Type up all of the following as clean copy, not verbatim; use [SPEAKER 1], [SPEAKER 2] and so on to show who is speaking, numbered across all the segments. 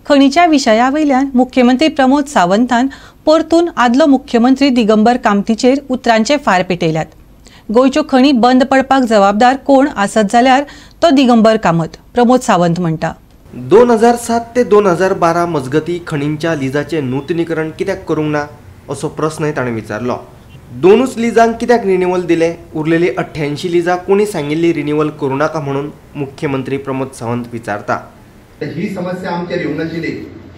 [SPEAKER 1] खणीच्या विशया वयल्यान मुख्यमंत्री प्रमोद सावंतान परतून आदलो मुख्यमंत्री दिगंबर कामतीचेर उतरांचे फार पेटयल्यात। गोंयच्यो खणी बंद पडपाक जबाबदार कोण आसत जाल्यार तो दिगंबर कामत, प्रमोद सावंत म्हणटा।
[SPEAKER 2] 2007 ते 2012 मजगती खणींच्या लिजाचें नूतनीकरण कित्याक करूंक ना असो प्रस्नय ताणें विचारलो। दोनूच लिजांक कित्याक रिन्युअल दिले, उरलेली 88 लिजां कोणी सांगिल्ली रिन्युअल करूं नाका म्हणून मुख्यमंत्री प्रमोद सावंत विचारता।
[SPEAKER 3] ही समस्या आमचेर येवंक नाशिल्ली।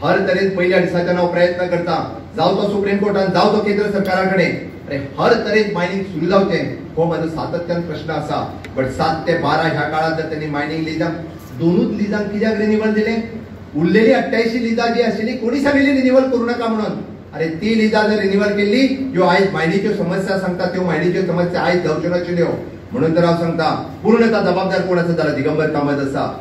[SPEAKER 3] हर तरेन पयल्या दिसाच्यान हांव प्रयत्न करता, जावं तो सुप्रीम कोर्टान जावं तो केंद्र सरकारा कडेन, अरे हर तरेन मायनिंग सुरू जावचें हो म्हाजो सातत्यान प्रश्न आसा। बट 7 ते 12 ह्या काळांत जर त्यांनी मायनिंग लिजांक दोनूच लिजांक कित्याक रिन्युअल दिलें, उरलेली 88 लिजां जी आशिल्ली कोणी सांगिल्ली रिन्युअल करूं नाका म्हणून। अरे ती लिजां जर रिन्युअल केल्ली ह्यो आयज मायनीच्यो समस्या सांगता त्यो मायनीच्यो समस्या आयज जावच्यो नाशिल्ल्यो। म्हणून तर हांव सांगता पूर्णता जबाबदार कोण आसा जाल्यार दिगंबर कामत आसा।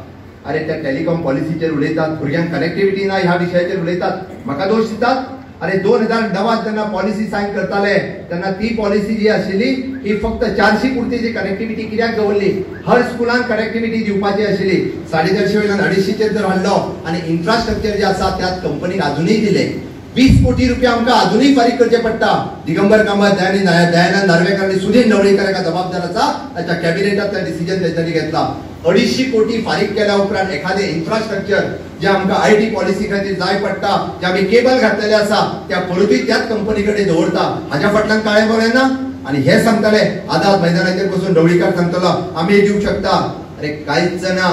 [SPEAKER 3] अरे त्या टेलिकॉम पॉलिसीचेर उलयतात, भुरग्यांक कनेक्टिविटी ना ह्या विशयाचेर उलयतात, म्हाका दोश दितात। अरे 2009 जेन्ना पॉलिसी सायन करताले तेन्ना ती पॉलिसी जी आशिल्ली ही फक्त 400 पुरती कनेक्टिविटी कित्याक दवरली, हर स्कुलान कनेक्टिविटी दिवपाची आशिल्ली। 450 वयल्यान 250चेर जर हाडलो आनी इन्फ्रास्ट्रक्चर जे आसा त्याच कंपनीक अजुनूय दिले। 20 कोटी रुपया आमकां अजुनूय फारीक करचे पडटा। दिगंबर कामत, दयानंद नार्वेकर आनी सुधीर ढवळीकर एका जबाबदार आसा, ताच्या कॅबिनेटांतल्यान डिसिजन तेंच्यांनी घेतला। 250 कोटी फारीक केल्या उपरांत एखादें इन्फ्रास्ट्रक्चर जे आमकां IT policy खातीर जाय पडटा, जे आमी केबल घातलेले आसा त्या परतूय त्याच कंपनी कडेन दवरता, हाज्या फाटल्यान काळें बरें ना। आनी हे सांगताले आझाद मैदानाचेर बसून ढवळीकर सांगतलो आमी दिवंक शकता, अरे कांयच ना।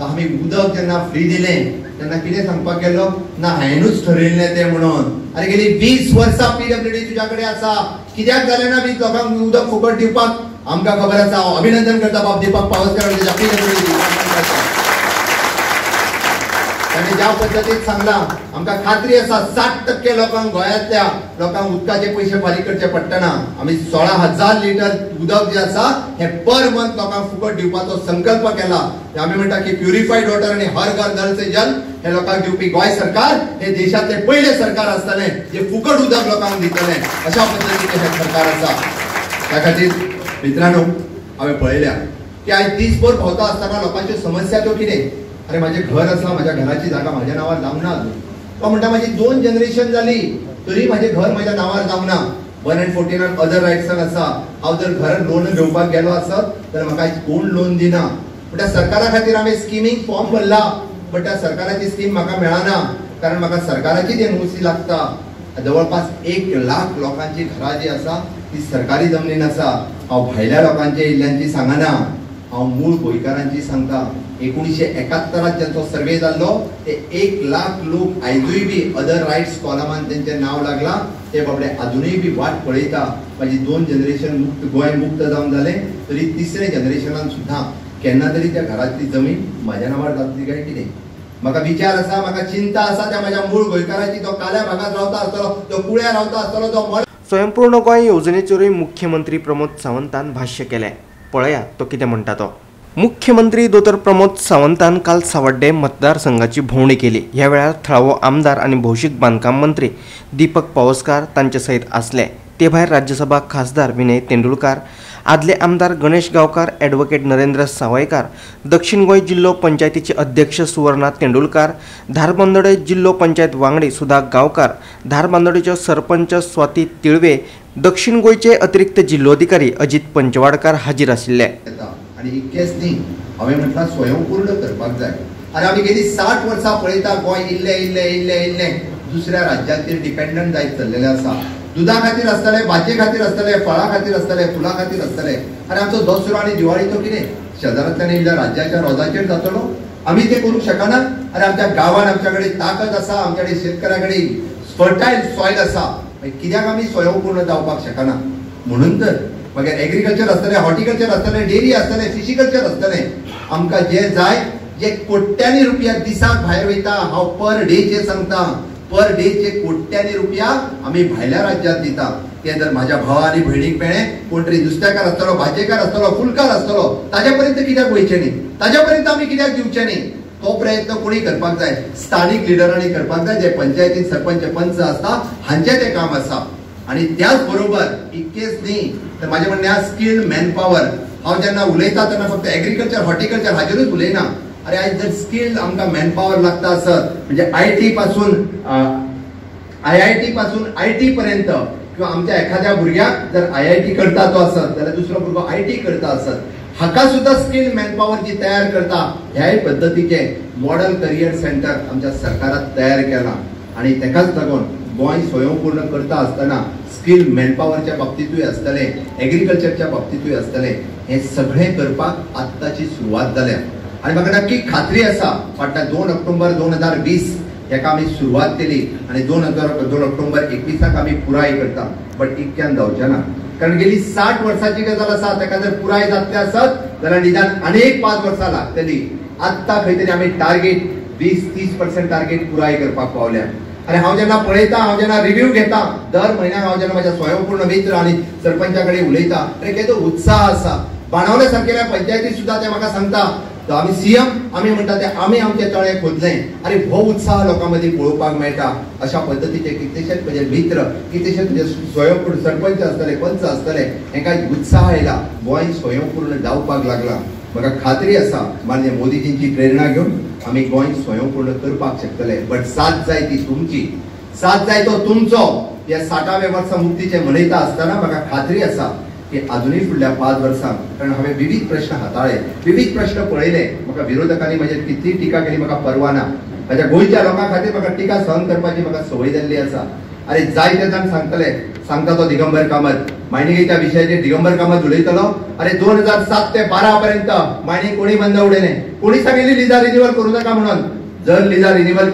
[SPEAKER 3] आमी उदक जेन्ना फ्री दिलें तेन्ना कितें सांगपाक गेल्लो ना हांवेनूच ठरयल्लें तें म्हणून। अरे गेली 20 वर्सां पीडब्ल्यूडी तुज्या कडेन आसा, कित्याक जालें ना 20 लोकांक उदक फुकट दिवपाक? आमकां खबर आसा। हांव अभिनंदन करता बाब दीपक पावसकर ताच्या पीडब्ल्यूडी ताणें ज्या पद्दतीन सांगलां आमकां खात्री आसा 60% लोकांक गोंयांतल्या लोकांक उदकाचे पयशे फारीक करचे पडटना। आमी 16,000 लिटर उदक जें आसा हें पर मंथ लोकांक फुकट दिवपाचो संकल्प केला। आमी म्हणटा की प्युरिफायड वॉटर आनी हर घर नल से जल हे लोकांक दिवपी गोंय सरकार हे देशांतलें पयलें सरकार आसतलें जें फुकट उदक लोकांक दितलें, अशा पद्दतीचें हें सरकार आसा। त्या खातीर मित्रांनो हांवें पळयल्या की आयज दीसभर भोंवता आसतना लोकांच्यो समस्या त्यो कितें, अरे म्हाजें घर आसा, म्हाज्या घराची जागा म्हाज्या नांवार जावंक ना अजून। तो म्हणटा म्हाजी 2 जनरेशन जाली तरी म्हाजें घर म्हाज्या नांवार जावंक ना, 1 and 14 other रायट्सान आसा। हांव जर घर लोन घेवपाक गेलो आसत जाल्यार म्हाका कोण लोन दिना। पूण त्या सरकारा खातीर हांवें स्किमींग फॉर्म भरला, बट त्या सरकाराची स्कीम म्हाका मेळना, कारण म्हाका सरकाराचीच एनओसी लागता। जवळपास 1 लाख लोकांची घरां जी आसा ती सरकारी जमनीन आसा। हांव भायल्या लोकांचे इल्ल्यांची सांगना, हांव मूळ गोंयकारांची सांगता। 1971 ज्यांचो सर्वे जाल्लो ते 1 लाख लोक आयजूय बी अदर रायट्स कॉलमान तेंचें नांव लागलां, ते बाबडे आजुनूय बी वाट पळयता। म्हाजी 2 जनरेशन मुक्त गोंय मुक्त जावन जालें तरी तिसऱ्या जनरेशनान सुद्दां केन्ना तरी त्या घरांतली जमीन म्हाज्या नांवार जातली काय कितें, म्हाका विचार आसा, म्हाका चिंता आसा त्या म्हाज्या मूळ गोंयकाराची। तो काल्या भागांत रावता आसतलो, तो कुळ्या रावता आसतलो, तो
[SPEAKER 2] स्वयंपूर्ण गोंय येवजणेचेरूय मुख्यमंत्री प्रमोद सावंतान भाश्य केलें। पळया तो कितें म्हणटा तो। मुख्यमंत्री दोतोर प्रमोद सावंतान काल सावड्डे मतदारसंघाची भोंवडी केली। ह्या वेळार थळावो आमदार आनी भौशीक बांदकाम मंत्री दीपक पावसकार तांचे सयत आसले। ते भायर राज्यसभा खासदार विनय तेंडुलकार, आदले आमदार गणेश गांवकार, ॲडव्होकेट नरेंद्र सावयकार, दक्षिण गोंय जिल्लो पंचायतीचे अध्यक्ष सुवर्णा तेंडुलकार, धारबांदोडे जिल्लो पंचायत वांगडी सुधा गांवकार, धारबांदोडेच्यो सरपंच स्वाती तिळवे, दक्षिण गोंयचे अतिरिक्त जिल्लोधिकारी अजित पंचवाडकार हाजीर आशिल्ले।
[SPEAKER 3] आनी इतकेंच न्ही, हांवें म्हटलां स्वयंपूर्ण करपाक जाय। आनी आमी गेली 60 वर्सां पळयता गोंय इल्लें इल्लें इल्लें इल्लें दुसऱ्या राज्याचेर डिपेंडंट जायत चल्लेलें आसा। दुदा खातीर आसतलें, भाजये खातीर आसतलें, फळां खातीर आसतलें, फुलां खातीर आसतलें। आनी आमचो दसरो आनी दिवाळीचो कितें शेजारांतल्यान येयल्ल्या राज्याच्या रोजाचेर जातलो, आमी तें करूंक शकना। आनी आमच्या गांवांत आमच्या कडेन ताकद आसा, आमच्या कडेन शेतकारां कडेन फर्टायल सॉयल आसा, कित्याक आमी स्वयंपूर्ण जावपाक शकना? म्हणून तर मागीर एग्रीकल्चर आसतलें, हॉर्टिकल्चर आसतलें, डेअरी आसतलें, फिशिकल्चर आसतलें, आमकां जें जाय जे कोट्यांनी रुपया दिसाक भायर वयता, हांव पर डेचे सांगता, पर डेचे कोट्यांनी रुपया आमी भायल्या राज्यांत दिता। ते जर म्हाज्या भावा आनी भयणीक मेळ्ळें, कोण तरी नुस्त्याकार आसतलो, भाजयेकार आसतलो, फुलकार आसतलो, ताज्या पर्यंत कित्याक वयचें न्ही, ताज्या पर्यंत आमी कित्याक दिवचें न्ही? तो प्रयत्न कोणी करपाक जाय, स्थानीक लिडरांनी करपाक जाय, जे पंचायतीन सरपंच पंच आसता हांचें तें काम आसा। आनी त्याच बरोबर इतकेंच न्ही तर म्हाजें म्हणणें आसा स्किल्ड मॅनपावर। हांव जेन्ना उलयता तेन्ना फक्त एग्रीकल्चर हॉर्टिकल्चर हाजेरूच उलयना, अरे आयज जर स्किल्ड आमकां मॅनपावर लागता आसत म्हणजे IT पासून IIT पासून IT पर्यंत किंवा आमच्या एखाद्या भुरग्याक जर IIT करता तो आसत जाल्यार दुसरो भुरगो IT करता आसत हाका सुद्दां स्किल मॅनपावर जी तयार करता ह्याय पद्दतीचें मॉडल करियर सेंटर आमच्या सरकारान तयार केलां आनी तेकाच लागून गोंय स्वयंपूर्ण करता आसतना स्किल मॅनपावरच्या बाबतींतूय आसतलें, एग्रीकल्चरच्या बाबतींतूय आसतलें, हें सगळें करपाक आत्ताची सुरवात जाल्या आनी म्हाका नक्की खात्री आसा फाटल्या 2 ऑक्टोबर 2020 हेका आमी सुरवात केली आनी 2 ऑक्टोबर 21 आमी पुराय करता. बट इतक्यान जावचें ना, कारण गेली 60 वर्सांची गजाल आसा, ताका जर पुराय जातलें आसत जाल्यार निदान आनीक 5 वर्सां लागतली. आत्तां खंय तरी आमी टार्गेट 20-30% टार्गेट पुराय करपाक पावल्या. आनी हांव जेन्ना पळयता, हांव जेन्ना रिव्यू घेता दर म्हयन्याक, हांव जेन्ना म्हज्या स्वयंपूर्ण मित्र आनी सरपंचा कडेन उलयता, अरे केदो उत्साह आसा. बाणावले सारकेल्या पंचायती सुद्दां ते म्हाका सांगता आमी सीएम आमी म्हणटा ते आमी आमचे तळे खोदलें. आनी हो उत्साह लोकां मदीं पळोवपाक मेळटा. अशा पद्दतीचे कितलेशेच म्हजे मित्र, कितलेशेच म्हजे स्वयंपूर्ण सरपंच आसतले, पंच आसतले, हेंकां उत्साह आयला, गोंय स्वयंपूर्ण जावपाक लागला. म्हाका खात्री आसा माननीय मोदीजींची प्रेरणा घेवन आमी गोंय स्वयंपूर्ण करपाक शकतले. बट साथ जाय ती तुमची, साथ जाय तो तुमचो. ह्या 60व्या वर्सा मुक्तीचे मनयता आसतना म्हाका खात्री आसा की अजूनय फुडल्या 5 वर्सांक, कारण हांवें विविध प्रश्न हाताळ्ळे, विविध प्रश्न पळयले, म्हाका विरोधकांनी म्हजेर कितली टिका केली म्हाका परवा ना. म्हज्या गोंयच्या लोकां खातीर म्हाका टिका सहन करपाची म्हाका संवय जाल्ली आसा. आनी जायते जाण सांगतले, सांगता तो दिगंबर कामत मायनिंगेच्या विशयाचेर दिगंबर कामत उलयतलो. अरे 2007 ते 12 पर्यंत मायनिंग कोणी बंद उडयलें, कोणी सांगिल्ली लिजा रिन्युअल करूं नाका म्हणून. जर लिजा रिन्युअल